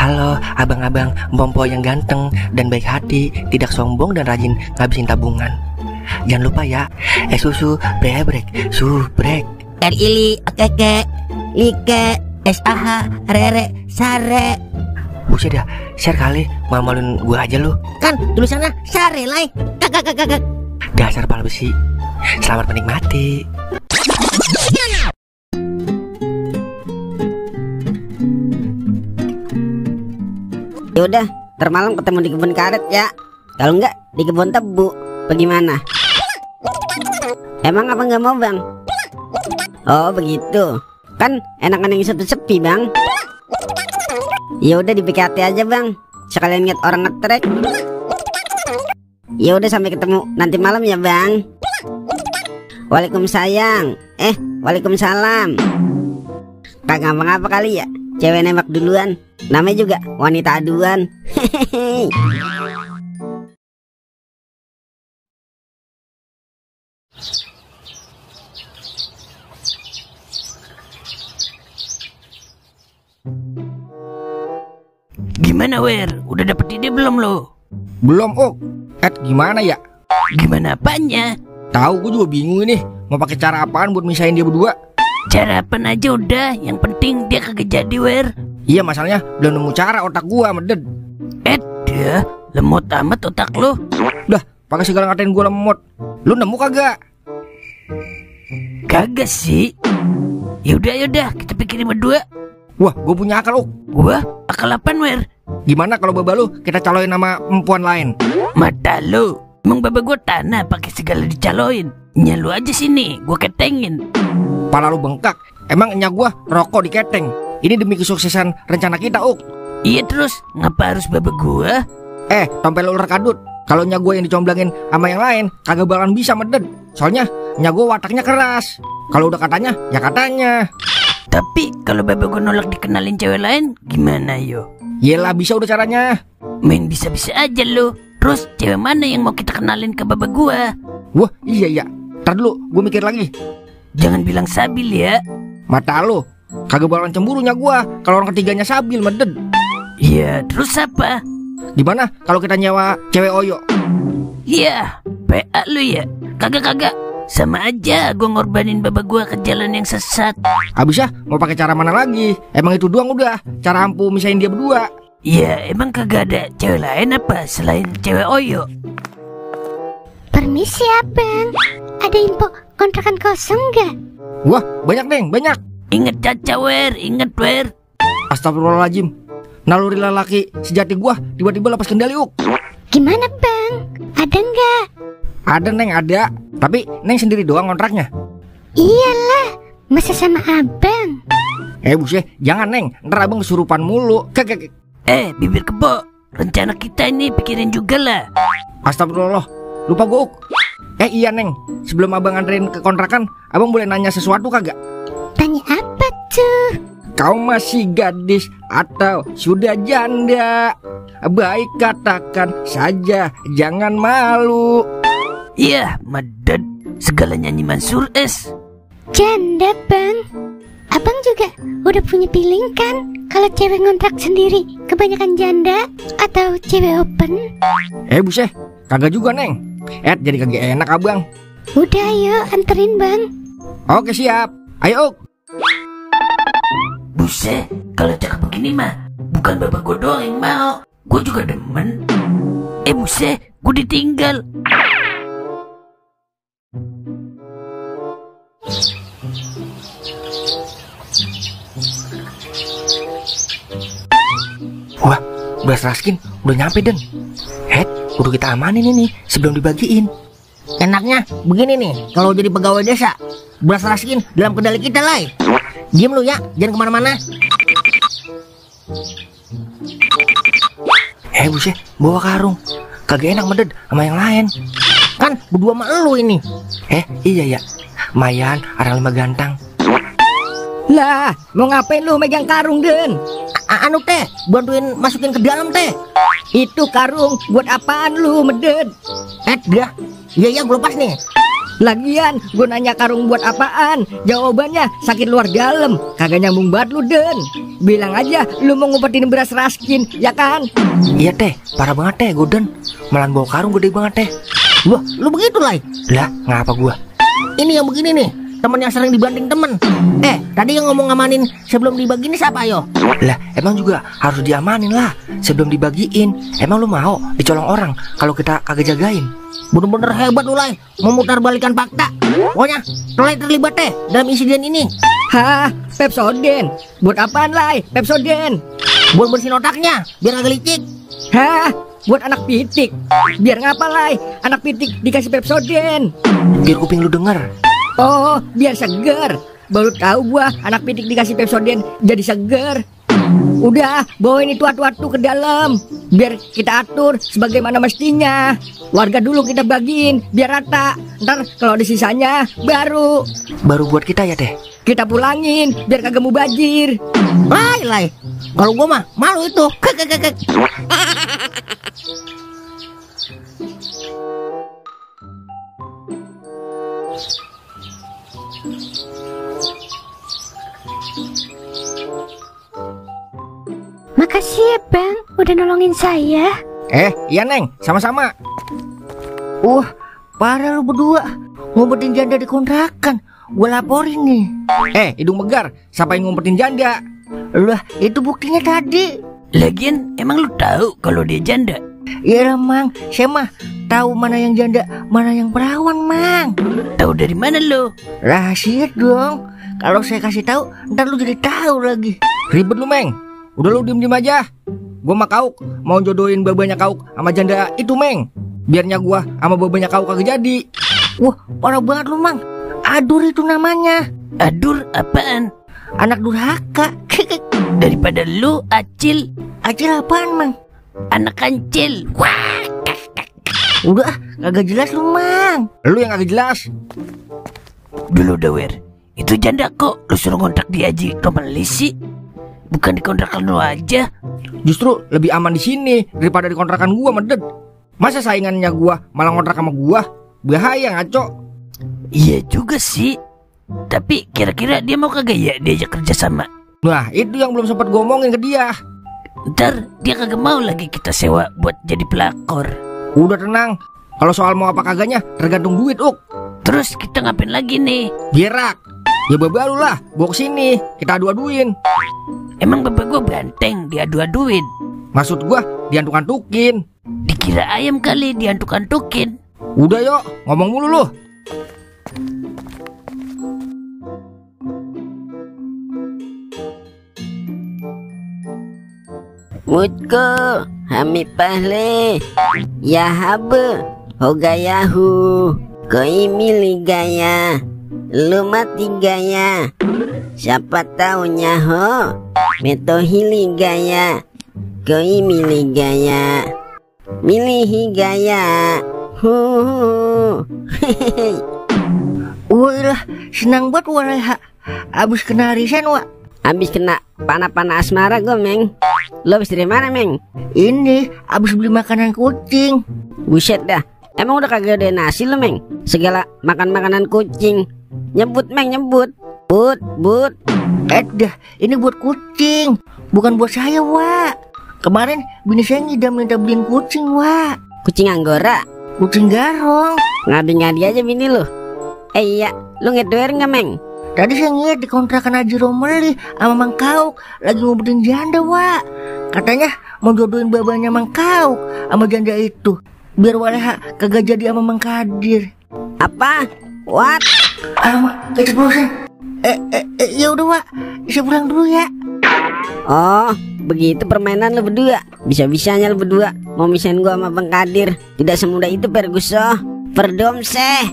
Halo abang-abang Mpompo yang ganteng dan baik hati, tidak sombong dan rajin ngabisin tabungan. Jangan lupa ya, susu brebrek, subrek. Ili, keke, like, SAH, rere, sare. Buset dah, share kali, malu-maluin gua aja lu. Kan tulisannya sare lai. Kakak. Dasar pala besi. Selamat menikmati. Yaudah, ntar malam ketemu di kebun karet ya. Kalau enggak di kebun tebu. Bagaimana? Emang apa nggak mau bang? Oh begitu. Kan enakan yang satu sepi bang. Ya udah di PKT aja bang. Sekalian lihat orang ngetrek. Ya udah sampai ketemu nanti malam ya bang. Waalaikumsalam. Waalaikumsalam. Kagak ngapa-ngapa kali ya. Cewek nembak duluan. Namanya juga wanita aduan. Hehehe. Gimana Wer? Udah dapet ide belum lo? Belum gimana ya? Gimana apanya? Tahu gue juga bingung ini. Mau pakai cara apaan buat misahin dia berdua? Cara apaan aja udah. Yang penting dia kagak jadi Wer. Iya masalahnya belum nemu cara, otak gua meded. Dah lemot amat otak lo. Dah pakai segala ngatain gua lemot. Lu nemu kagak? Kagak sih. Yaudah kita pikirin berdua. Wah gua punya akal Wah akal apaan Wer? Gimana kalau baba lu kita caloin sama perempuan lain? Mata lu, emang baba gua tanah pakai segala dicaloin. Nyalu aja sini, gua ketengin. Pala lu bengkak. Emang enya gua rokok diketeng. Ini demi kesuksesan rencana kita Iya terus, ngapa harus baba gua? Tompel ular kadut. Kalau nya gua yang dicomblangin sama yang lain kagak bakalan bisa meded. Soalnya nya gua wataknya keras. Kalau udah katanya, ya katanya. Tapi kalau baba gua nolak dikenalin cewek lain, gimana yo? Yelah bisa udah caranya. Main bisa-bisa aja lo. Terus cewek mana yang mau kita kenalin ke baba gua? Wah iya. Ntar dulu gua mikir lagi. Jangan bilang Sabil ya. Mata lu kagak bakalan cemburunya gua kalau orang ketiganya Sabil meded. Iya terus apa? Gimana kalau kita nyewa cewek Oyo? Iya PA lu ya. Kagak sama aja gua ngorbanin baba gua ke jalan yang sesat. Abisnya mau pakai cara mana lagi? Emang itu doang udah cara ampuh misahin dia berdua? Iya emang kagak ada cewek lain apa selain cewek Oyo? Permisi abang, ada info kontrakan kosong nggak? Wah banyak Neng, banyak. Ingat Caca Wer, ingat Wer. Astagfirullahaladzim. Naluri lelaki sejati gua tiba-tiba lepas kendali Gimana bang? Ada nggak? Ada Neng, ada. Tapi Neng sendiri doang kontraknya. Iyalah, masa sama abang? Buset, jangan Neng, ntar abang kesurupan mulu. Bibir kebo. Rencana kita ini pikirin juga lah. Astagfirullah, lupa gua iya Neng, sebelum abang anterin ke kontrakan, abang boleh nanya sesuatu kagak? Tanya apa tuh? Kau masih gadis atau sudah janda? Baik katakan saja, jangan malu. Iya, meded. Segala nyanyi Mansur S. Janda bang. Abang juga udah punya feeling kan? Kalau cewek ngontrak sendiri kebanyakan janda atau cewek open? Buset, kagak juga Neng. Jadi kagak enak abang. Udah ayo anterin bang. Oke siap, ayo Buset, kalau cakep begini mah bukan bapak gue doang yang mau, gue juga demen. Buset, gue ditinggal. Wah, beras raskin udah nyampe Den. Udah kita amanin ini sebelum dibagiin. Enaknya begini nih, kalau jadi pegawai desa, beras raskin dalam kendali kita lai. Diam lu ya, jangan kemana-mana. Buset, bawa karung. Kagak enak meded sama yang lain. Kan berdua sama lu ini. Iya ya. Mayan, orang lima gantang. Lah, mau ngapain lu megang karung Den? Anu teh, bantuin masukin ke dalam teh. Itu karung buat apaan lu meded? Dah. Iya gue lepas nih. Lagian gue nanya karung buat apaan? Jawabannya sakit luar dalam. Kagak nyambung banget lu, Den. Bilang aja lu mau ngumpetin beras Raskin, ya kan? Iya teh, parah banget teh Goden. Malah bawa karung gede banget teh. Wah, lu begitu Lai. Lah, ngapa gua? Ini yang begini nih, temen yang sering dibanting temen. Tadi yang ngomong ngamanin sebelum dibagi ini siapa yo? Lah, emang juga harus diamanin lah sebelum dibagiin. Emang lu mau dicolong orang kalau kita kagak jagain? Bener-bener hebat lu Lai, memutar balikan fakta. Pokoknya Lai terlibat teh dalam insiden ini. Hah, Pepsodent? Buat apaan, Lai? Pepsodent? Buat bersihin otaknya, biar agak licik. Hah, buat anak pitik? Biar ngapa, Lai? Anak pitik dikasih Pepsodent? Biar kuping lu denger. Oh, biar seger. Baru tahu gua anak pitik dikasih Pepsodent jadi seger. Udah, bawain itu atu-atu ke dalam. Biar kita atur sebagaimana mestinya. Warga dulu kita bagiin, biar rata. Ntar kalau ada sisanya, baru buat kita ya teh. kita pulangin, biar kagak mubazir. Lai. Kalau gua mah malu itu. Makasih ya Bang, udah nolongin saya. Iya Neng, sama-sama. Parah lu berdua, ngumpetin janda di kontrakan. Gua laporin nih. Hidung megar, siapa yang ngumpetin janda? Lah, itu buktinya tadi. Lagian emang lu tahu kalau dia janda? Iya Mang, saya mah tahu mana yang janda, mana yang perawan Mang. Tahu dari mana lu? Rahasia dong. Kalau saya kasih tahu, ntar lu jadi tahu lagi. Ribet lu Meng. Udah lu diem aja. Gua mah Kauk mau jodohin babanya Kauk sama janda itu Meng. Biarnya gua sama babanya Kauk kagak jadi. Wah, parah banget lu Mang. Adur itu namanya. Adur apaan? Anak durhaka. Daripada lu Acil. Acil apaan Mang? Anak kancil. Wah. Udah, kagak jelas lu Mang. Lu yang kagak jelas. Dulu Dawer, itu janda kok lu suruh ngontrak di Haji Romali sih? Bukan di kontrakan lu aja. Justru lebih aman di sini daripada di kontrakan gua, Medet. Masa saingannya gua malah ngontrak sama gua? Bahaya ngaco. Iya juga sih. Tapi kira-kira dia mau kagak ya diajak kerja sama? Nah, itu yang belum sempat gua omongin ke dia. Ntar dia kagak mau lagi kita sewa buat jadi pelakor. Udah tenang. Kalau soal mau apa kagaknya tergantung duit, Uk. Terus kita ngapain lagi nih? Gerak. Ya baru lah, bawa kesini, kita adu-aduin. Emang bapak gua banteng diadu-aduin? Maksud gua diantuk-antukin. Dikira ayam kali diantuk-antukin. Udah yuk, ngomong mulu lu. Mutko hami pahle ya habe hogayahu koi mili gaya lu mati gaya siapa taunya ho meto hili gaya koi mili gaya milihi gaya Wah, senang banget wah. Abis kena arisan wah. Abis kena panah-panah asmara gue Meng. Lo abis dari mana Meng? Ini abis beli makanan kucing. Buset dah. Emang udah kagak ada nasi lo Meng? Segala makan makanan kucing. Nyebut Meng, nyebut. But. Dah, ini buat kucing, bukan buat saya wah. Kemarin bini saya ngidam minta beliin kucing wah. Kucing Anggora. Kucing garong. Ngadi-ngadi aja bini lo. Iya, lu ngedoer nggak Meng? Tadi saya ngeliat di kontrakan Haji Romali sama Mang Kauk lagi ngumpetin janda wah. Katanya mau jodohin babanya Mang Kauk sama janda itu, biar waleha kagak jadi sama Mang Kadir. Apa? What? Alamak, keceplosan. Ya udah wah, saya pulang dulu ya. Oh, begitu permainan lu berdua. Bisa-bisanya lu berdua mau misahin gua sama Bang Kadir. Tidak semudah itu Perguso. Perdomseh.